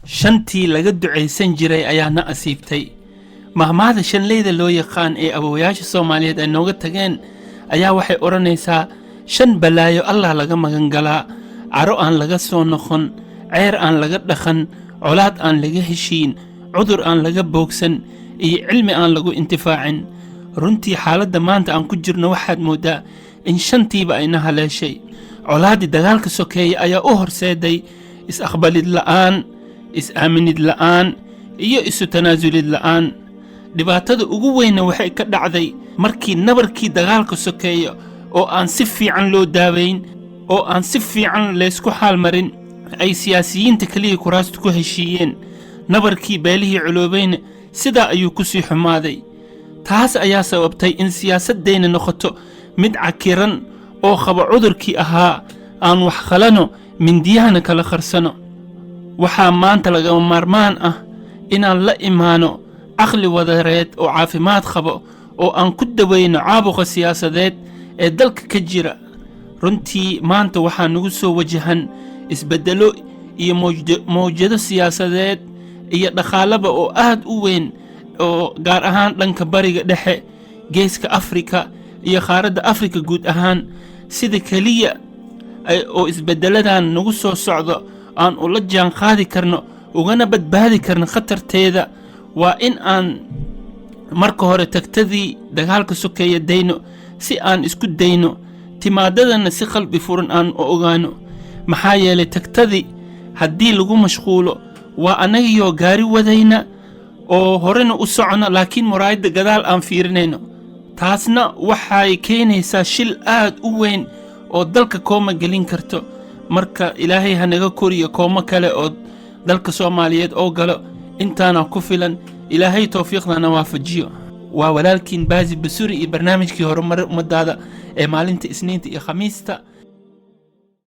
Shantii laga ducaysan jiray ayaa na asiibtay. Mahmaahda shanleyda loo yaqaan ee awowayaasha Soomaaliyeed ay nooga tageen ayaa waxay odhanaysaa: shan balaayo Allah laga magan galaa: caro aan laga soo noqon, ceer aan laga dhaqan, colaad aan laga heshiin, cudur aan laga boogsan iyo cilmi aan lagu intifaacin. Runtii, xaaladda maanta aan ku jirno waxaad mooddaa in shantiiba ayna haleeshay. Colaaddii dagaalka sokeeye ayaa u horseeday is-aqbalid la'aan, is-aaminid la'aan iyo isu tanaasulid la'aan. Dhibaatada ugu weynna waxay ka dhacday markii nabarkii dagaalka sokeeya oo aan si fiican loo daawayn oo aan si fiican laysku xaalmarin ay siyaasiyiinta keliya kuraastu ku heshiiyeen. Nabarkii beelihii coloobayna sidaa ayuu ku sii xumaaday. Taas ayaa sababtay in siyaasaddeenna noqoto mid cakiran oo qaba cudurkii ahaa aan wax khalano, mindiyahana kala qarsano. Waxaa maanta lagama maarmaan ah inaan la imaano caqli wadareed oo caafimaad qabo oo aan ku daweyno caabuqa siyaasadeed ee dalka ka jira. Runtii, maanta waxaa nagu soo wajahan isbeddelo iyo mawjado siyaasadeed iyo dhaqaalaba oo aad u weyn, oo gaar ahaan dhanka Bariga Dhexe, Geeska Afrika iyo qaaradda Afrika guud ahaan. Sida keliya oo isbeddeladan nagu soo socdo aan ula jaan qaadi karno ugana badbaadi karno khatarteeda waa in aan marka hore tagtadii dagaalka sokeeya dayno, si aan isku dayno timaadadana si qalbi furan aan u ogaano. Maxaa yeelay, tagtadii haddii lagu mashquulo waa annagiyoo gaari wadayna oo horena u socono, laakiin muraayadda gadaal aan fiirinayno. Taasna waxay keenaysaa shil aad u weyn oo dalka kooma gelin karto. Marka Ilaahay ha naga koriyo koomo kale oo dalka Soomaaliyeed oo galo. Intaana ku filan. Ilaahay towfiiqdana waafajiyo. Waa walaalkiin Baasi Basuri iyo barnaamijkii Horumar Ummadaada ee maalinta Isniinta iyo Khamiista.